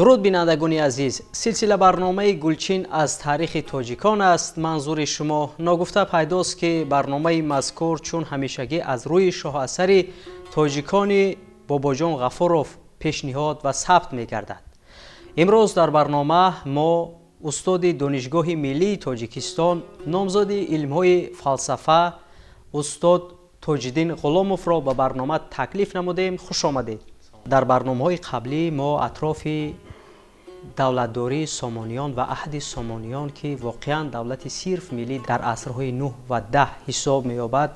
Дуруд, бинандагони азиз. Силсила барномаи «Гулчин» аз таърихи тоҷикон аст манзури шумо. Ногуфта пайдост, ки барномаи мазкур чун ҳамешагӣ аз рӯи шоҳасари тоҷикони Бобоҷон Ғафуров пешниҳод ва сабт мегардад. Имрӯз дар барнома мо устоди Донишгоҳи миллии Тоҷикистон, номзади илмҳои фалсафа, устод Тоҷиддин Ғуломовро ба барнома таклиф намудем. Хуш омадед. Дар барномаҳои қаблӣ мо атрофи давлатдории Сомониён ва аҳди Сомониён, ки воқеан давлати сирф миллӣ дар асрҳои нӯҳ ва даҳ ҳисоб меёбад,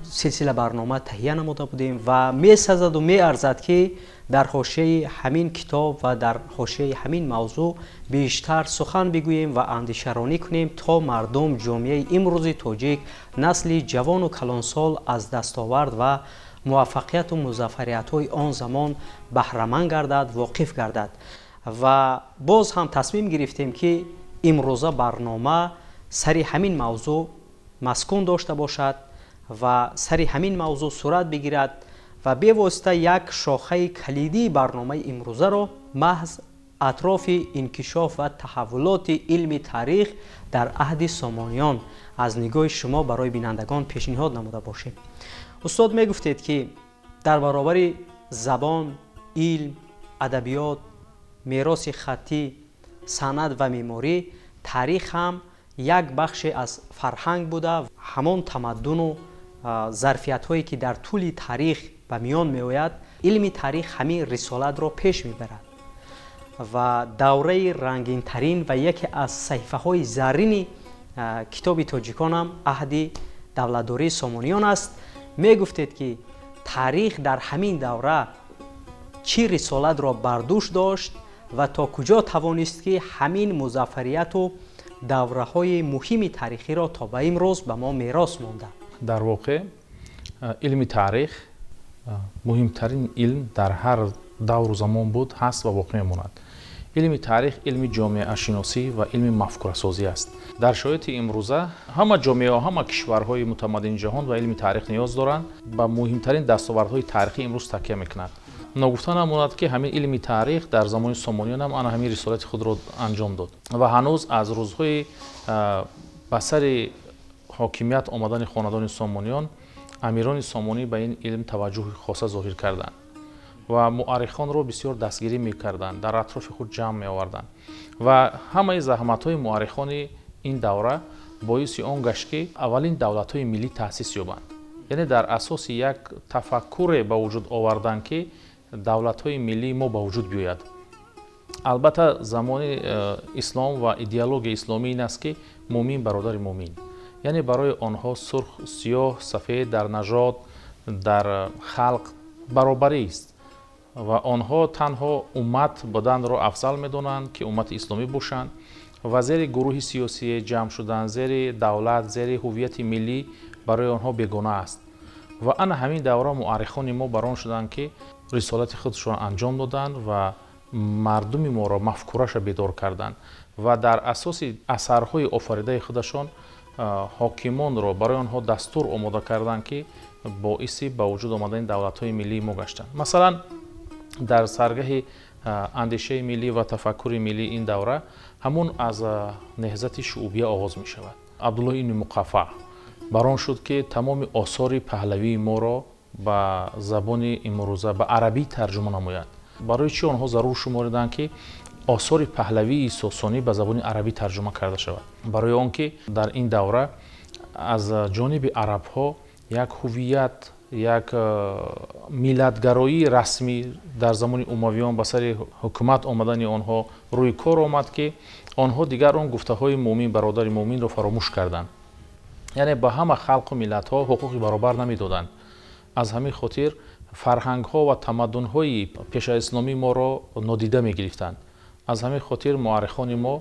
силсила барнома таҳия намуда будем ва месазаду меарзад, ки дар ҳошияи ҳамин китоб ва дар ҳошияи ҳамин мавзӯъ бештар сухан бигӯем ва андешаронӣ кунем, то мардум, ҷомеаи имрӯзи тоҷик, насли ҷавону калонсол аз дастовард ва муваффақияту музаффариятҳои он замон баҳраманд гардад, воқиф гардад. Ва боз ҳам тасмим гирифтем, ки имрӯза барнома сари ҳамин мавзӯъ маскун дошта бошад ва сари ҳамин мавзӯъ сурат бигирад ва бевосита як шохаи калидии барномаи имрӯзаро маҳз атрофи инкишоф ва таҳаввулоти илми таърих дар аҳди Сомониён аз нигоҳи шумо барои бинандагон пешниҳод намуда бошем. Устод, мегуфтед, ки дар баробари забон, илм, адабиёт, мероси хаттӣ, санъат ва меъморӣ, таърих ҳам як бахше аз фарҳанг буда, ҳамон тамаддуну зарфиятҳое, ки дар тӯли таърих ба миён меояд, илми таърих ҳамин рисолатро пеш мебарад ва давраи рангинтарин ва яке аз саҳифаҳои заррини китоби тоҷиконам аҳди давлатдории Сомониён аст. Мегуфтед, ки таърих дар ҳамин давра чӣ рисолатро бар дӯш дошт ва то куҷо тавонист, ки ҳамин музаффарияту давраҳои муҳими таърихиро то ба имрӯз ба мо мерос монда? Дар воқеъ, илми таърих муҳимтарин илм дар ҳар давру замон буд, ҳаст ва боқӣ мемонад. Илми таърих илми ҷомеашиносӣ ва илми мафкурасозӣ аст. Дар шароити имрӯза ҳама ҷомеаҳо, ҳама кишварҳои мутамаддини ҷаҳон ба илми таърих ниёз доранд, ба муҳимтарин дастовардҳои таърихӣ имрӯз такя мекунанд. Ногуфта намонад, ки ҳамин илми таърих дар замони Сомониён ҳам ана ҳамин рисолати худро анҷом дод ва ҳанӯз аз рӯзҳои ба сари ҳокимият омадани хонадони Сомониён амирони сомонӣ ба ин илм таваҷҷӯҳи хоса зоҳир карданд ва муаррихонро бисёр дастгирӣ мекарданд, дар атрофи худ ҷамъ меоварданд. Ва ҳамаи заҳматҳои муаррихони ин давра боиси он гашт, ки аввалин давлатҳои миллӣ таъсис ёбанд, яъне дар асоси як тафаккуре ба вуҷуд оварданд, ки давлатҳои миллии мо ба вуҷуд биёяд. Албатта, замони ислом ва идеологияи исломӣ ин аст, ки мӯмин бародари мӯмин, яъне барои онҳо сурх, сиёҳ, сафед дар нажод, дар халқ баробарист ва онҳо танҳо уммат буданро афзал медонанд, ки уммати исломӣ бошанд ва зери гурӯҳи сиёсие ҷамъ шудан, зери давлат, зери ҳуввияти миллӣ барои онҳо бегона аст. Ва ана ҳамин давра муаррихони мо бар он шуданд, ки рисолати худшон анҷом доданд ва мардуми моро мафкураша бедор карданд ва дар асоси асарҳои офаридаи худашон ҳокимонро барои онҳо дастур омода карданд, ки боиси ба вуҷуд омадани давлатҳои миллии мо гаштанд. Масалан, дар саргаҳи андешаи миллӣ ва тафаккури миллӣ ин давра ҳамун аз Наҳзати Шуъбия оғоз мешавад. Абдуллоҳ ибни Муқаффаъ бар он шуд, ки тамоми осори паҳлавии моро ба забони имрӯза, ба арабӣ тарҷума намояд. Барои чӣ онҳо зарур шумориданд, ки осори паҳлавии сосонӣ ба забони арабӣ тарҷума карда шавад? Барои он ки дар ин давра аз ҷониби арабҳо як ҳуввият, як миллатгароии расмӣ дар замони умавиён ба сари ҳукумат омадани онҳо рӯи кор омад, ки онҳо дигар он гуфтаҳои мӯмин бародари мӯминро фаромӯш карданд, яъне ба ҳама халқу миллатҳо ҳуқуқи баробар намедоданд. Аз ҳамин хотир фарҳангҳо ва тамаддунҳои пешаисломии моро нодида мегирифтанд. Аз ҳамин хотир муаррихони мо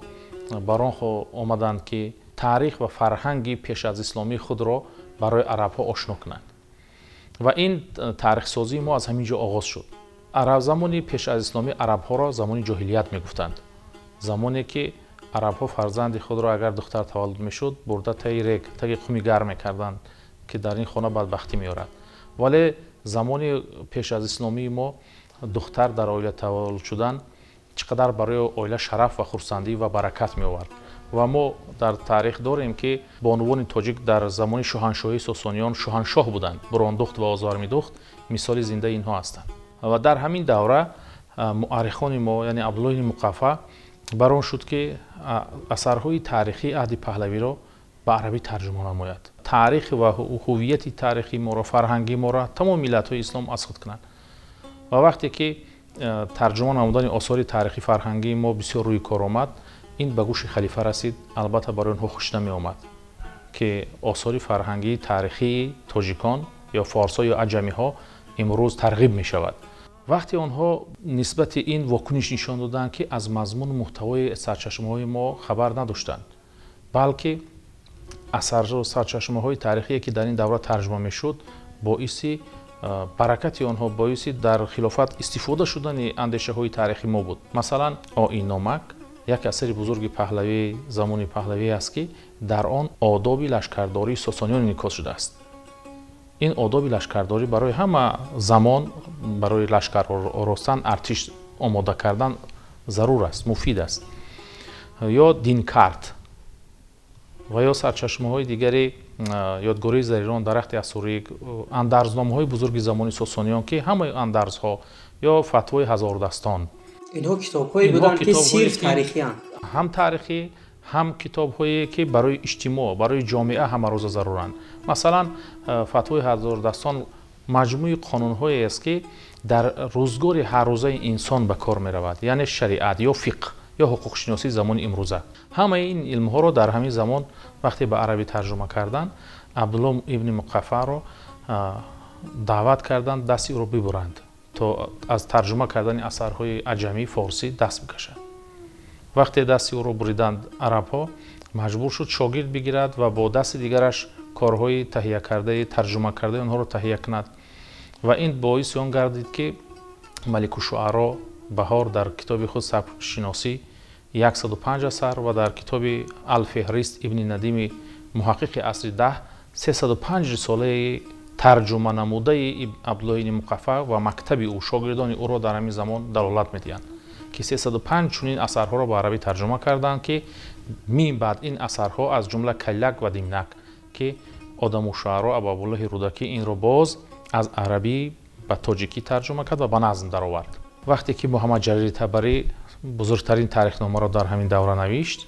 бар он омаданд, ки таърих ва фарҳанги пеш аз исломии худро барои арабҳо ошно кунанд ва ин таърихсозии мо аз ҳамин ҷо оғоз шуд. Араб замони пеш аз исломӣ арабҳоро замони ҷоҳилият мегуфтанд, замоне ки арабҳо фарзанди худро, агар духтар таваллуд мешуд, бурда таи рег, таги қуми гарм мекарданд, ки дар ин хона бадбахтӣ меорад. Вале замони пеш аз исломии мо духтар дар оила таваллуд шудан чӣ қадар барои оила шараф ва хурсандӣ ва баракат меовард. Ва мо дар таърих дорем, ки бонувони тоҷик дар замони шоҳаншоҳии сосониён шоҳаншоҳ буданд. Бурондухт ва Озармидухт мисоли зиндаи инҳо ҳастанд. Ва дар ҳамин давра муаррихони мо, яъне Абдуллоҳи Муқаффа, бар он шуд, ки асарҳои таърихии аҳди паҳлавиро ба арабӣ тарҷума намояд, таърих ва ҳувияти таърихии моро, фарҳангии моро тамоми миллатҳои ислом аз худ кунанд. Ва вақте ки тарҷума намудани осори таърихи фарҳангии мо бисёр рӯи кор омад, ин ба гӯши халифа расид. Албатта, барои онҳо хуш намеомад, ки осори фарҳангии таърихии тоҷикон ё форсҳо ё аҷамиҳо имрӯз тарғиб мешавад. Вақте онҳо нисбати ин вокуниш нишон доданд, ки аз мазмуну муҳтавои сарчашмаҳои мо хабар надоштанд, балки асару сарчашмаҳои таърихие, ки дар ин давра тарҷума мешуд, боиси баракати онҳо, боиси дар хилофат истифода шудани андешаҳои таърихи мо буд. Масалан, Оинномак як асари бузурги паҳлавӣ, замони паҳлавӣ аст, ки дар он одоби лашкардории сосониён инъикос шудааст. Ин одоби лашкардорӣ барои ҳама замон, барои лашкар оростан, артиш омода кардан зарур аст, муфид аст. Ё Динкарт ва ё сарчашмаҳои дигари Ёдгории Зарирон, Дарахти Асурик, андарзномаҳои бузурги замони сосониён, ки ҳамаи андарзҳо, ё Фатвои ҳазордастон. Инҳо китобҳое буданд, ки сирф таърихиянд. Ҳам таърихӣ, ҳам китобҳое, ки барои иҷтимоъ, барои ҷомеа ҳамарӯза заруранд. Масалан, Фатвои ҳазордастон маҷмӯи қонунҳое аст, ки дар рӯзгори ҳаррӯзаи инсон ба кор меравад, яъне шариат ё фиқҳ ё ҳуқуқшиносии замони имрӯза. Ҳамаи ин илмҳоро дар ҳамин замон вақте ба арабӣ тарҷума карданд, Абдулло ибни Муқаффаро даъват карданд, дасти ӯро бибуранд, то аз тарҷума кардани асарҳои аҷамии форсӣ даст бикашад. Вақте дасти ӯро буриданд арабҳо, маҷбур шуд шогирд бигирад ва бо дасти дигараш корҳои таҳиякардаи, тарҷума кардаи онҳоро таҳия кунад. Ва ин боиси он гардид, ки Маликушуаро Баҳор дар китоби худ Сабкшиносӣ 105 асар ва дар китоби Алфеҳрист ибни Надими муҳаққиқи асри 10 305 рисолаи тарҷума намудаи Абдуллоҳ ибни Муқаффа ва мактаби ӯ, шогирдони ӯро дар ҳамин замон далолат медиҳанд, ки 305 чунин асарҳоро ба арабӣ тарҷума карданд, ки мин баъд ин асарҳо, аз ҷумла Каллак ва Димнак, ки Одаму Шуаро Абу Абдуллоҳи Рӯдакӣ инро боз аз арабӣ ба тоҷикӣ тарҷума кард ва ба назм даровард. Вақте ки Муҳаммад Ҷарири Табарӣ бузургтарин таърихномаро дар ҳамин давра навишт,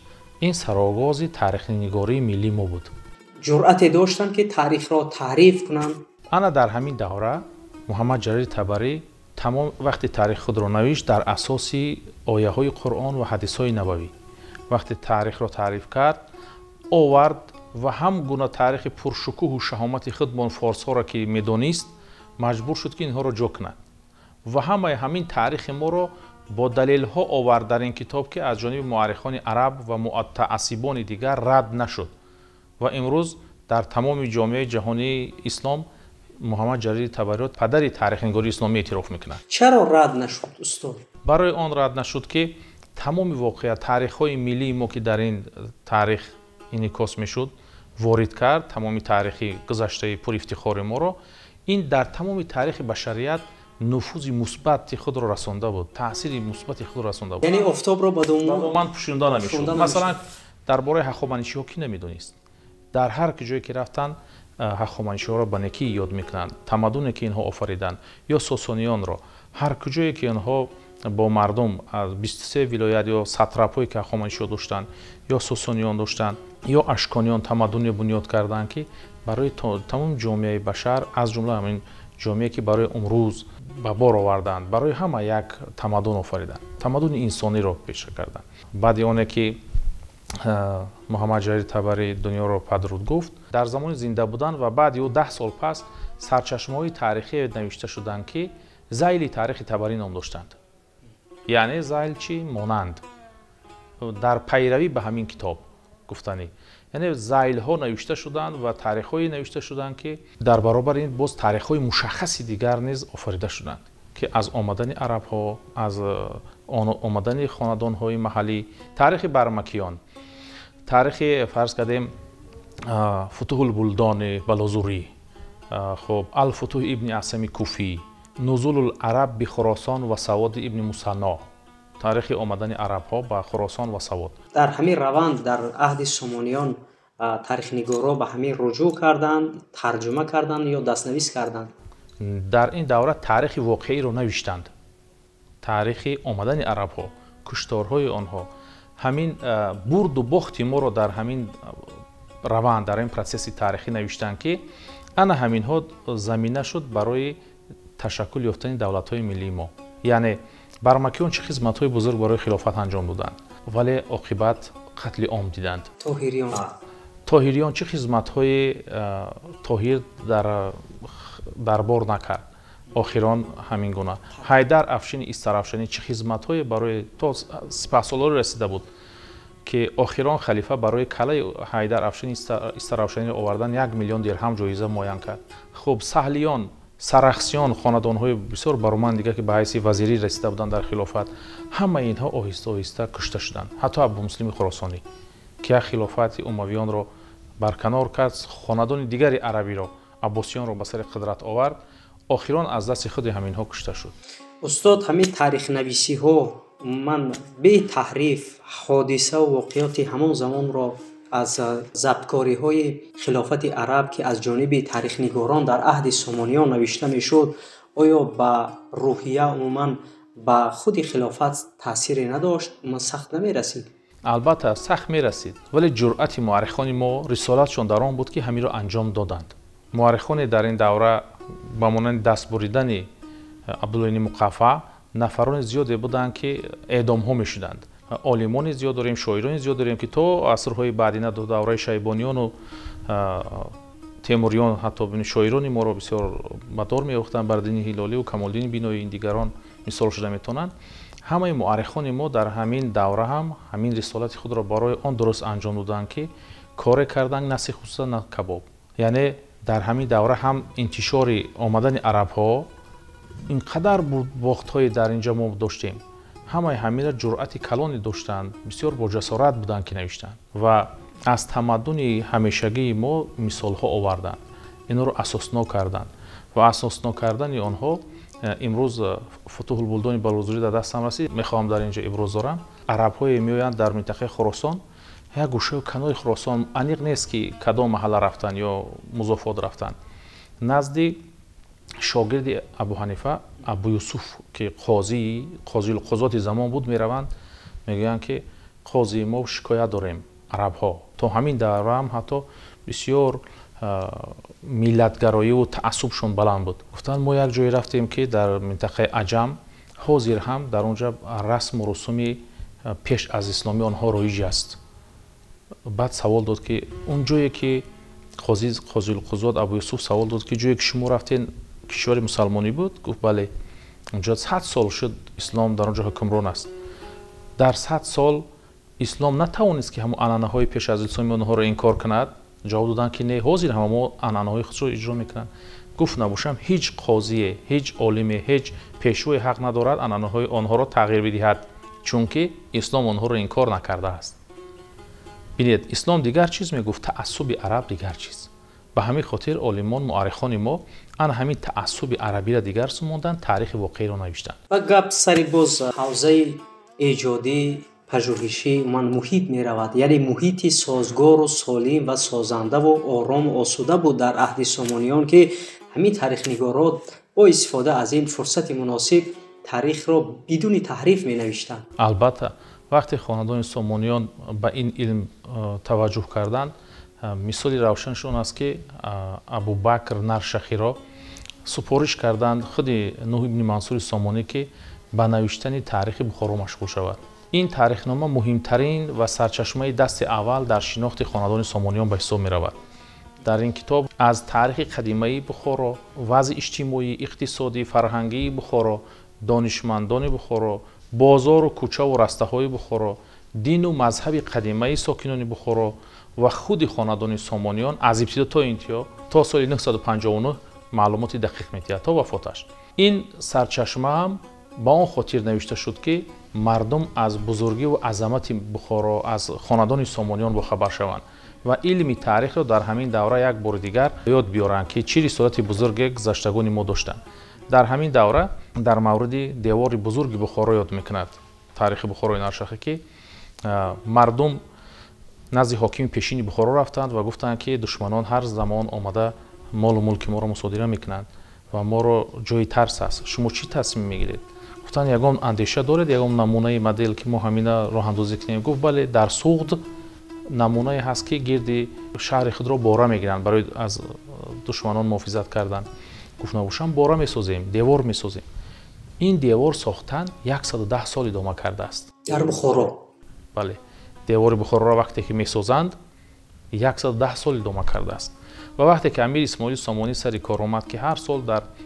ин сарогози таърихнигории миллии мо буд. Ҷуръате доштанд, ки таърихро таъриф кунанд. Ана дар ҳамин давра Муҳаммад Ҷарири Табарӣ тамом вақти таърих худро навишт дар асоси ояҳои Қуръон ва ҳадисҳои набавӣ. Вақте таърихро таъриф кард, овард ва ҳам гуна таърихи пуршукӯҳу шаҳомати худмон форсҳоро, ки медонист, маҷбур шуд, ки инҳоро ҷо кунад ва ҳамаи ҳамин таърихи моро бо далелҳо овард дар ин китоб, ки аз ҷониби муаррихони араб ва мутаассибони дигар рад нашуд. Ва имрӯз дар тамоми ҷомеаи ҷаҳонии ислом Муҳаммад Ҷарири Табариро падари таърихнигории исломӣ эътироф мекунад. Чаро рад нашуд, устод? Барои он рад нашуд, ки тамоми воқеа таърихҳои миллии мо, ки дар ин таърих инъикос мешуд, ворид кард тамоми таърихи гузаштаи пурифтихори моро. Ин дар тамоми таърихи башарият нуфузи мусбати худро расонда буд, таъсири мусбати худро расонда буд. Яъне офтобро ба доман пӯшонда намешуд. Масалан, дар бораи ҳахоманишиҳо кӣ намедонист? Дар ҳар ҷое ки рафтанд, ҳахоманишиҳоро ба некӣ ёд мекунанд, тамаддуне ки инҳо офариданд, ё сосониёнро. Ҳар куҷое ки инҳо бо мардум аз 23 вилоят ё сатрапҳое ки ҳахоманишиҳо доштанд, ё сосониён доштанд, ё ашкониён, тамаддуне бунёд карданд, ки барои тамоми ҷомеаи башар, аз ҷумла ҳамин ҷомеае, ки барои имрӯз ба бор оварданд, барои ҳама як тамаддун офариданд, тамаддуни инсониро пеша карданд. Баъди оне ки Муҳаммад Ҷарири Табарӣ дунёро падруд гуфт, дар замони зинда будан ва баъди ӯ 10 сол пас сарчашмаҳои таърихие навишта шуданд, ки зайли таърихи Табарӣ ном доштанд. Яъне зайл чӣ? Монанд. Дар пайравӣ ба ҳамин китоб гуфтанӣ, яъне зайлҳо навишта шуданд ва таърихҳое навишта шуданд, ки дар баробари ин боз таърихҳои мушаххаси дигар низ офарида шуданд, ки аз омадани арабҳо, аз омадани хонадонҳои маҳаллӣ, таърихи бармакиён, таърихи, фарз кардем, Футуҳулбулдони Балозурӣ, хуб, Алфутуҳ ибни Асами Куфӣ, Нузулул араб би Хуросон ва Саводи ибни Мусанно. Таърихи омадани арабҳо ба Хуросон ва Савод. Дар ҳамин раванд дар аҳди Сомониён таърихнигорҳо ба ҳамин руҷӯъ карданд, тарҷума карданд ё дастнавис карданд? Дар ин давра таърихи воқеиро навиштанд. Таърихи омадани арабҳо, кушторҳои онҳо, ҳамин бурду бохти моро дар ҳамин раванд, дар ин процесси таърихӣ навиштанд, ки ана ҳаминҳо замина шуд барои ташаккул ёфтани давлатҳои миллии мо. Яъне бармакиён чӣ хизматҳои бузург барои хилофат анҷом доданд, вале оқибат қатли ом диданд. Тоҳириён чӣ хизматҳои Тоҳир дар дарбор накард, охирон ҳамин гуна. Ҳайдар Афшини Истарафшанӣ чӣ хизматҳое барои то сипаҳсолорӣ расида буд, ки охирон халифа барои калаи Ҳайдар Афшини Истарафшаниро овардан 1 миллион дирҳам ҷоиза муайян кард. Хуб, Саҳлиён, Сарахсиён, хонадонҳои бисёр бароманд дигар, ки ба ҳайси вазирӣ расида буданд дар хилофат, ҳамаи инҳо оҳиста оҳиста кушта шуданд. Ҳатто Абумуслими Хуросонӣ, ки як хилофати умавиёнро барканор кард, хонадони дигари арабиро, аббосиёнро ба сари қудрат овард, охирон аз дасти худи ҳаминҳо кушта шуд. Устод, ҳамин таърихнависиҳо ман бетаҳриф ҳодисаву воқеоти ҳамон замонро аз забткориҳои хилофати араб, ки аз ҷониби таърихнигорон дар аҳди Сомониён навишта мешуд, оё ба рӯҳия умуман ба худи хилофат таъсире надошт? Умуман сахт намерасид? Албатта сахт мерасид, вале ҷуръати муаррихони мо, рисолатшон дар он буд, ки ҳаминро анҷом доданд. Муаррихоне дар ин давра ба монанди даст буридани Абдуллои Муқаффа нафарони зиёде буданд, ки эъдомҳо мешуданд. Олимони зиёд дорем, шоирони зиёд дорем, ки то асрҳои баъдина, до давраи Шайбониёну Темуриён, ҳатто шоирони моро бисёр ба дор меёфтанд, Бардини Ҳилолию Камолдини Биноӣ, ин дигарон мисол шуда метавонанд. Ҳамаи муаррихони мо дар ҳамин давра ҳам ҳамин рисолати худро барои он дуруст анҷом доданд, ки коре карданд на сихуса, на кабоб. Яъне дар ҳамин давра ҳам интишори омадани арабҳо, ин қадар бохтҳое дар инҷа мо доштем, ҳамаи ҳаминро ҷуръати калоне доштанд, бисёр бо ҷасорат буданд, ки навиштанд ва аз тамаддуни ҳамешагии мо мисолҳо оварданд, инро асоснок карданд ва асоснок кардани онҳо имрӯз Футуҳулбулдони Балозурӣ дар дастам расид. Мехоҳам дар инҷо иброз дорам, арабҳое меоянд дар минтақаи Хуросон, як гӯшаю канори Хуросон, аниқ нест, ки кадом маҳалла рафтанд ё музофот рафтанд, назди шогирди Абу Ҳанифа Абу Юсуф, ки қозиулқузоти замон буд, мераванд, мегӯянд, ки қозии мо, шикоят дорем, арабҳо то ҳамин давра ҳам ҳатто бисёр миллатгароиву таассубшон баланд буд. Гуфтанд, мо як ҷое рафтем, ки дар минтақаи Аҷам ҳозир ҳам дар он ҷо расму русуми пеш аз исломӣ онҳо роиҷ аст. Баъд савол дод, ки он ҷое ки қозиулқузот Абу Юсуф савол дод, ки ҷое ки шумо рафтен кишвари мусалмонӣ буд? Гуфт, бале, онҷо 100 сол шуд ислом дар он ҷо ҳукмрон аст. Дар 100 сол ислом натавонист, ки ҳамон анъанаҳои пеш аз исломи онҳоро инкор кунад? Ҷавоб доданд, ки не, ҳозир ҳама мо анъанаҳои худро иҷро мекунанд. Гуфт, набошам, ҳеҷ қозие, ҳеҷ олиме, ҳеҷ пешвое ҳақ надорад анъанаҳои онҳоро тағйир бидиҳад, чунки ислом онҳоро инкор накардааст. Бинед, ислом дигар чиз мегуфт, таассуби араб дигар чиз. Ба ҳамин хотир олимон, муаррихони мо ана ҳамин таассуби арабиро дигар сумонданд, таърихи воқеиро навиштанд. Ва гап сари боз ҳавзаи эҷодӣ, пажӯҳишӣ, умуман муҳит меравад. Яъне муҳити созгору солим ва созандаву орому осуда буд дар аҳди Сомониён, ки ҳамин таърихнигорот бо истифода аз ин фурсати муносиб таърихро бидуни таҳриф менавиштанд. Албатта, вақте хонадони Сомониён ба ин илм таваҷҷӯҳ карданд, мисоли равшанаш он аст, ки Абубакр Наршахиро супориш карданд худи Нуҳ ибни Мансури Сомонӣ, ки ба навиштани таърихи Бухоро машғул шавад. Ин таърихнома муҳимтарин ва сарчашмаи дасти аввал дар шинохти хонадони Сомониён ба ҳисоб меравад. Дар ин китоб аз таърихи қадимаи Бухоро, вазъи иҷтимоӣ, иқтисодӣ, фарҳангии Бухоро, донишмандони Бухоро, бозору кӯчаву растаҳои Бухоро, дину мазҳаби қадимаи сокинони Бухоро ва худи хонадони Сомониён аз ибтидо то интиҳо то соли 959 маълумоти дақиқ медиҳад то вафоташ. Ин сарчашма ҳам ба он хотир навишта шуд, ки мардум аз бузургиву азамати Бухоро, аз хонадони Сомониён бохабар шаванд ва илми таърихро дар ҳамин давра як бори дигар ёд биёранд, ки чӣ рисолати бузурге гузаштагони мо доштанд. Дар ҳамин давра дар мавриди девори бузурги Бухоро ёд мекунад. Таърихи Бухорои Наршахӣ, ки мардум назди ҳокими пешини Бухоро рафтанд ва гуфтанд, ки душманон ҳар замон омада молу мулки моро мусодира мекунанд ва моро ҷои тарс аст. Шумо чӣ тасмим мегиред? Гуфтанд, ягон андеша доред, ягон намунаи модел, ки мо ҳамина роҳандозӣ кунем? Гуфт, бале, дар Суғд намунае ҳаст, ки гирди шаҳри худро бора мегиранд барои аз душманон муҳофизат кардан. Гуфт, набошам, бора месозем, девор месозем. Ин девор сохтан 110 сол идома кардааст. Дар Бухоро? Бале, девори Бухороро вақте ки месозанд, 110 сол идома кардааст. Ва вақте ки Амир Исмоили Сомонӣ сари кор омад, ки ҳар сол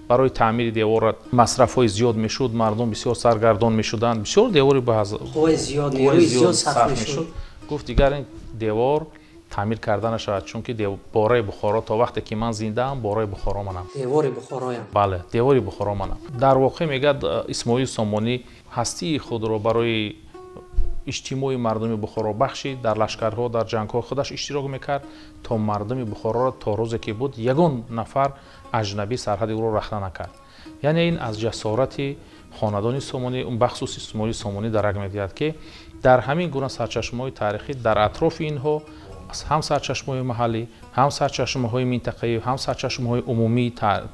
барои таъмири девор масрафҳои зиёд мешуд, мардум бисёр саргардон мешуданд, бисёр девори қувваи зиёд, нерӯи зиёд сарф мешуд. Гуфт, дигар ин девор таъмир карда нашавад, чунки бораи Бухоро то вақте ки ман зиндаам, бораи Бухоро манам. Девори Бухороям. Бале, девори Бухоро манам. Дар воқеъ, мегӯяд, Исмоили Сомонӣ ҳастии худро барои иҷтимои мардуми Бухоро бахшид, дар лашкарҳо, дар ҷангҳо худаш иштирок мекард, то мардуми Бухороро то рӯзе ки буд ягон нафар аҷнабӣ сарҳади ӯро рахта накард. Яъне ин аз ҷасорати хонадони Сомонӣ, бахусус Исмоили Сомонӣ дарак медиҳад, ки дар ҳамин гуна сарчашмаҳои таърихӣ дар атрофи инҳо ҳам сарчашмаҳои маҳаллӣ, ҳам сарчашмаҳои минтақавӣ, ҳам сарчашмаҳои умумӣ,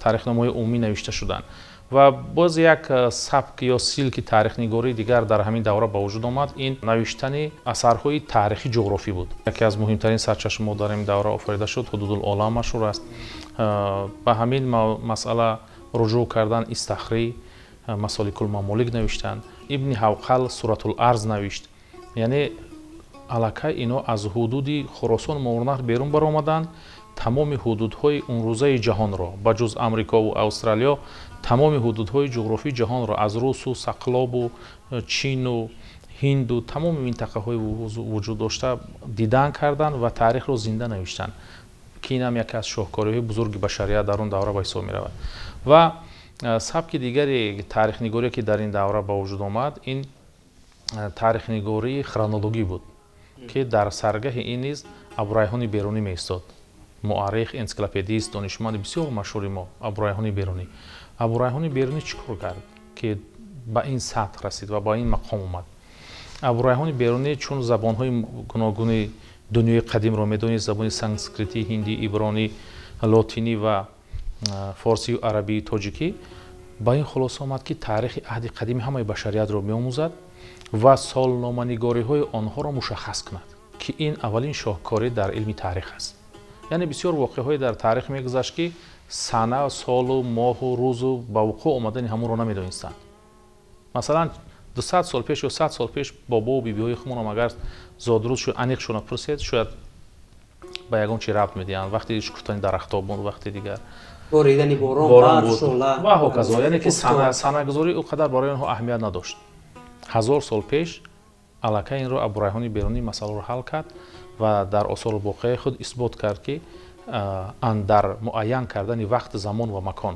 таърихномаҳои умумӣ навишта шуданд. Ва боз як сабк ё силки таърихнигории дигар дар ҳамин давра ба вуҷуд омад, ин навиштани асарҳои таърихи ҷуғрофӣ буд. Яке аз муҳимтарин сарчашмаҳо дар ин давра офарида шуд, Ҳудудул олам машҳур аст. Ба ҳамин масъала руҷӯъ кардан Истахрӣ Масоликул мамолик навиштанд, Ибни Ҳавқал Суратул арз навишт. Яъне аллакай ино аз ҳудуди Хуросон Мовароуннаҳр берун баромаданд, тамоми ҳудудҳои унрӯзаи ҷаҳонро ба ҷуз Амрикову Австралиё, тамоми ҳудудҳои ҷуғрофии ҷаҳонро аз Русу Сақлобу Чину Ҳинду тамоми минтақаҳои вуҷуд дошта дидан карданд ва таърихро зинда навиштанд, ки инам яке аз шоҳкориҳои бузурги башарият дар он давра ба ҳисоб меравад. Ва сабки дигари таърихнигорие, ки дар ин давра ба вуҷуд омад, ин таърихнигории хронологӣ буд, ки дар саргаҳи ин низ Абурайҳони Берунӣ меистод. Муаррих, энсиклопедист, донишманди бисёр машҳури мо Абурайҳони Берунӣ. Абурайҳони Берунӣ чӣ кор кард, ки ба ин сатҳ расид ва ба ин мақом омад? Абурайҳони Берунӣ чун забонҳои гуногуни дунёи қадимро медонист, забони санскритӣ, ҳиндӣ, ибронӣ, лотинӣ ва форсию арабию тоҷикӣ, ба ин хулоса омад, ки таърихи аҳди қадими ҳамаи башариятро меомӯзад ва солноманигориҳои онҳоро мушаххас кунад, ки ин аввалин шоҳкорӣ дар илми таърих аст. Яъне бисёр воқеаҳое дар таърих мегузашт, ки сана, солу, моҳу, рӯзу ба вуқӯъ омадани ҳамонро намедонистанд. Масалан, 200 сол пеш ё 100 сол пеш бобову бибиҳои худмонам агар зодрӯз аниқшона пурсед, шояд ба ягон чи рабт медиҳанд. Вақти шукуфтани дарахтҳо буд, вақти дигар боридани борон буд ва ҳоказо. Яъне ки санагузорӣ ӯ қадар барои онҳо аҳамият надошт. 1000 сол пеш аллакай инро Абурайҳони Берунӣ масъаларо ҳал кард ва дар осору боқияи худ исбот кард, ки дар муайян кардани вақт, замон ва макон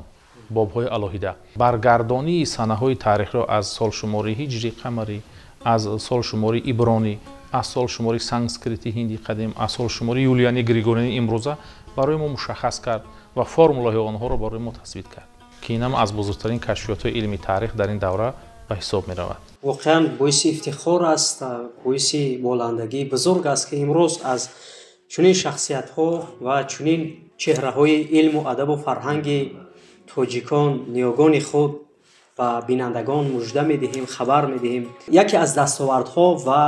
бобҳои алоҳида, баргардонии санаҳои таърихро аз солшумори ҳиҷри қамарӣ, аз солшумори ибронӣ, аз солшумори санскрити ҳинди қадим, аз солшумори юлиани григориани имрӯза барои мо мушаххас кард ва формулаҳои онҳоро барои мо тасбит кард, ки инам аз бузургтарин кашфиётҳои илми таърих дар ин давра ба ҳисоб меравад. Воқеан боиси ифтихор аст, боиси боландагии бузург аст, ки имрӯз аз чунин шахсиятҳо ва чунин чеҳраҳои илму адабу фарҳанги тоҷикон, ниёгони худ ба бинандагон мужда медиҳем, хабар медиҳем. Яке аз дастовардҳо ва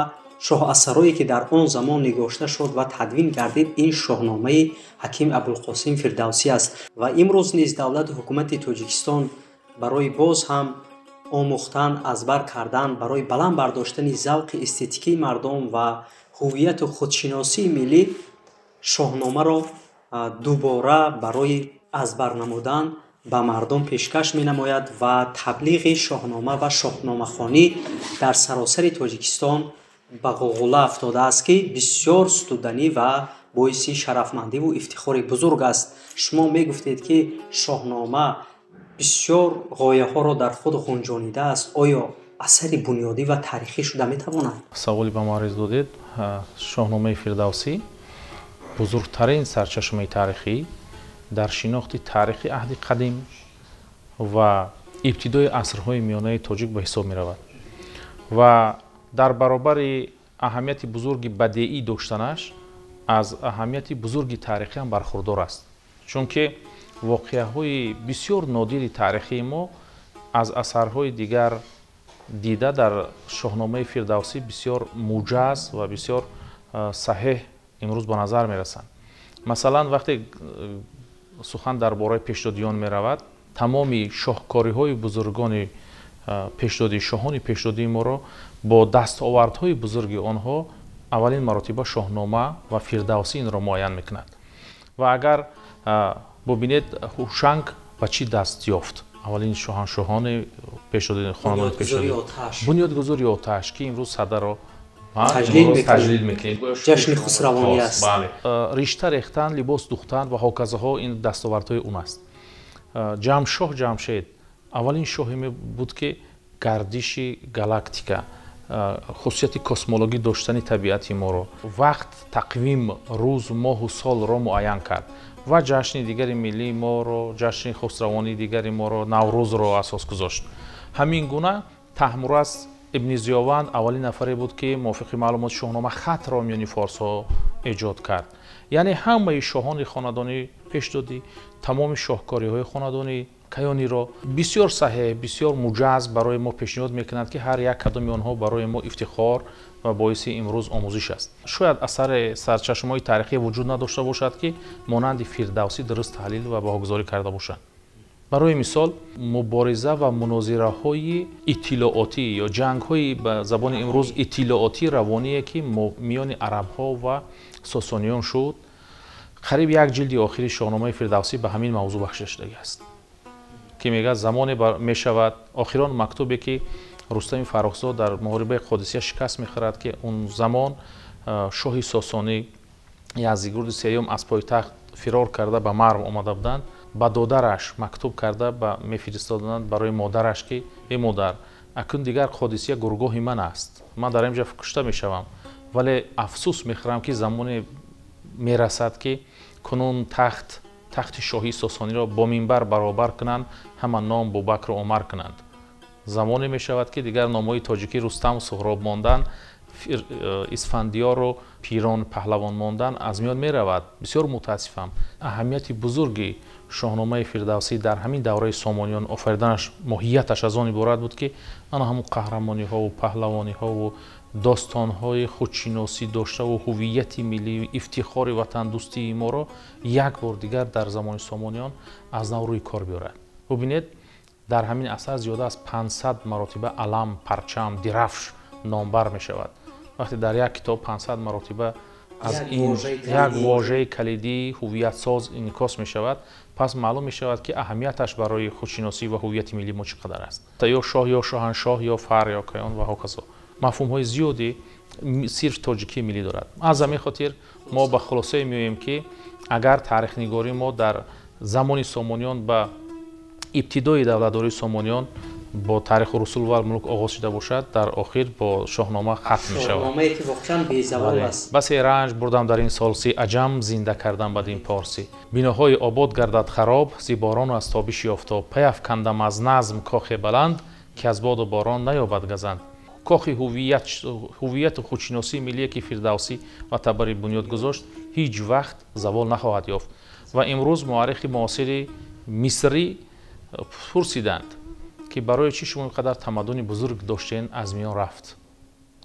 шоҳасарое, ки дар он замон нигошта шуд ва тадвин гардид, ин Шоҳномаи Ҳаким Абулқосим Фирдавсӣ аст. Ва имрӯз низ давлату ҳукумати Тоҷикистон барои боз ҳам омӯхтан, аз бар кардан, барои баланд бардоштани завқи эстетикии мардум ва ҳувияту худшиносии миллӣ Шоҳномаро дубора барои аз бар намудан ба мардум пешкаш менамояд ва таблиғи Шоҳнома ва шоҳномахонӣ дар саросари Тоҷикистон ба ғуғула афтодааст, ки бисёр студанӣ ва боиси шарафмандиву ифтихори бузург аст. Шумо мегуфтед, ки Шоҳнома бисёр ғояҳоро дар худ ғунҷонидааст. Оё асари бунёдӣ ва таърихӣ шуда метавонад? Саволи ба маърез додед. Шоҳномаи Фирдавсӣ бузургтарин сарчашмаи таърихӣ дар шинохти таърихи аҳди қадим ва ибтидои асрҳои миёнаи тоҷик ба ҳисоб меравад. Ва дар баробари аҳамияти бузурги бадеӣ доштанаш аз аҳамияти бузурги таърихӣ ҳам бархурдор аст, чунки воқеаҳои бисёр нодири таърихии мо аз асарҳои дигар дида дар Шоҳномаи Фирдавсӣ бисёр муҷаз ва бисёр саҳеҳ имрӯз ба назар мерасанд. Масалан, вақте сухан дар бораи пешдодиён меравад, тамоми шоҳкориҳои бузургони пешдодӣ, шоҳони пешдодии моро бо дастовардҳои бузурги онҳо аввалин маротиба Шоҳнома ва Фирдавсӣ инро муайян мекунад. Ва агар бубинед, Ҳушанг ба чӣ даст ёфт? Аввалин шоҳаншоҳони пешдодӣ, хонадони пешдодӣ, бунёдгузори оташ, ки имрӯз садаро таҷлил мекунем, ҷашни хусравонӣ аст. Бале, ришта рехтан, либос духтан ва ҳоказаҳо ин дастовардҳои он аст. Ҷамшоҳ Ҷамшед аввалин шоҳе буд, ки гардиши галактика, хусусияти космологӣ доштани табиати моро, вақт, тақвим, рӯз, моҳу солро муайян кард ва ҷашни дигари миллии моро, ҷашни хусравонии дигари моро, Наврӯзро асос гузошт. Ҳамин гуна Таҳмурас ибни Зиёванд аввалин нафаре буд, ки мувофиқи маълумоти Шоҳнома хатро миёни форсҳо эҷод кард. Яъне ҳамаи шоҳони хонадонӣ пешдодӣ, тамоми шоҳкориҳои хонадонӣ каёниро бисёр саҳеҳ, бисёр муҷаз барои мо пешниҳод мекунад, ки ҳар як кадоми онҳо барои мо ифтихор ва боиси имрӯз омӯзиш аст. Шояд асари сарчашмаҳои таърихӣ вуҷуд надошта бошад, ки монанди Фирдавсӣ дуруст таҳлил ва баҳогузорӣ карда бошанд. Барои мисол, мубориза ва мунозираҳои иттилоотӣ ё ҷангҳои ба забони имрӯз иттилоотӣ равоние, ки миёни арабҳо ва сосониён шуд, қариб як ҷилди охири Шоҳномаи Фирдавсӣ ба ҳамин мавзӯъ бахшида шудагӣ аст, ки мегӯяд замоне мешавад охирон мактубе, ки Рустами Фаррухзод дар муҳорибаи Қодисия шикаст мехӯрад, ки он замон шоҳи сосонӣ Яздигурди Сеюм аз пойтахт фирор карда ба Марв омада буданд, ба додараш мактуб карда ба мефиристоданд барои модараш, ки эй модар, акнун дигар Қодисия гургоҳи ман аст, ман дар инҷа кушта мешавам, вале афсӯс мехӯрам, ки замоне мерасад, ки кунун тахти шоҳии сосониро бо минбар баробар кунанд, ҳама ном Бубакру Умар кунанд. Замоне мешавад, ки дигар номҳои тоҷикӣ Рустам Суҳроб мондан, Исфандиёру Пирон паҳлавон мондан аз миён меравад. Бисёр мутаассифам, аҳамияти бузурги Шоҳномаи Фирдавсӣ дар ҳамин давраи сомониён офариданаш, моҳияташ аз он иборат буд, ки ана ҳамун қаҳрамониҳову паҳлавониҳову достонҳои худшиносӣ доштаву ҳувияти миллӣ, ифтихори ватандӯстии моро як бор дигар дар замони сомониён аз нав рӯи кор биёрад. Бубинед, дар ҳамин асар зиёда аз 500 маротиба алам, парчам, дирафш номбар мешавад. Вақте дар як китоб 500 маротиба аз ин як вожаи калидии ҳувиятсоз инъикос мешавад, пас маълум мешавад, ки аҳамияташ барои худшиносӣ ва ҳувияти миллии мо чӣ қадар аст. Ё шоҳ, ё шоҳаншоҳ, ё фар, ё каён ва ҳоказо. Мафҳумҳои зиёди сирф тоҷикии миллӣ дорад. Аз ҳамин хотир мо ба хулосае меоем, ки агар таърихнигории мо дар замони сомониён ба ибтидои давлатдории сомониён бо Таъриху русул вал мулук оғоз шуда бошад, дар охир бо Шоҳнома хатм мешавад. Шоҳномае, ки воқеан безавол аст. Басе ранҷ бурдам дар ин солсӣ, аҷам зинда кардам бадин порсӣ. Биноҳои обод гардад хароб, зи борону аз тобиши офтоб. Паяфкандам аз назм кохе баланд, ки аз боду борон наёбад газанд. Кохи ҳувияту худшиносии миллие, ки Фирдавсӣ ва Табарӣ бунёд гузошт, ҳеҷ вақт завол нахоҳад ёфт. Ва имрӯз муаррихи муосири мисрӣ пурсиданд, ки барои чӣ шумо инқадар тамаддуни бузург доштен, аз миён рафт.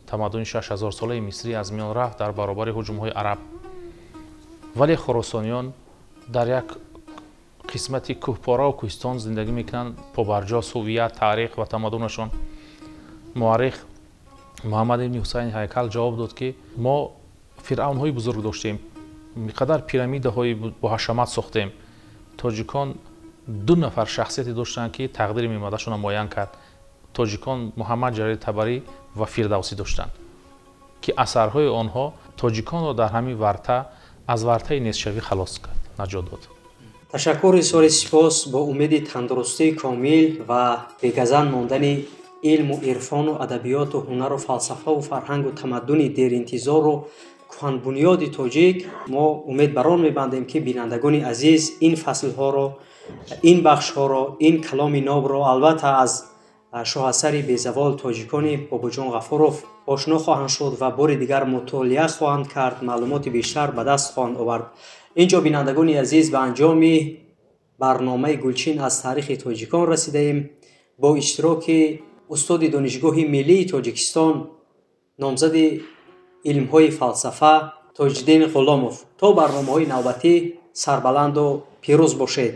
Тамаддуни 6000-солаи мисрӣ аз миён рафт дар баробари ҳуҷумҳои араб. Вале хуросониён дар як қисмати кӯҳпораву кӯҳистон зиндагӣ мекунанд, побарҷо ҳувият, таърих ва тамаддунашон. Муаррих Муҳаммад ибни Ҳусайн Ҳайкал ҷавоб дод, ки мо фиръавнҳои бузург доштем, инқадар пирамидаҳои боҳашамат сохтем. Тоҷикон ду нафар шахсияте доштанд, ки тақдири мемадашонро муайян кард. Тоҷикон Муҳаммад Ҷарир Табарӣ ва Фирдавсӣ доштанд, ки асарҳои онҳо тоҷиконро дар ҳамин варта аз вартаи нестшавӣ халос кард, наҷот дод. Ташаккур, изҳори сипос. Бо умеди тандурустии комил ва бегазан мондани илму ирфону адабиёту ҳунару фалсафаву фарҳангу тамаддуни деринтизору кӯҳанбунёди тоҷик, мо умед бар он мебандем, ки бинандагони азиз ин фаслҳоро, ин бахшҳоро, ин каломи нобро албатта аз Шоҳасари безавол тоҷикони Бобоҷон Ғафуров ошно хоҳанд шуд ва бори дигар мутолиа хоҳанд кард, маълумоти бештар ба даст хоҳанд овард. Инҷо, бинандагони азиз, ба анҷоми барномаи Гулчин аз таърихи тоҷикон расидаем. Бо иштироки устоди Донишгоҳи миллии Тоҷикистон, номзади илмҳои фалсафа Тоҷиддин Ғуломов. То барномаҳои навбатӣ сарбаланду пирӯз бошед.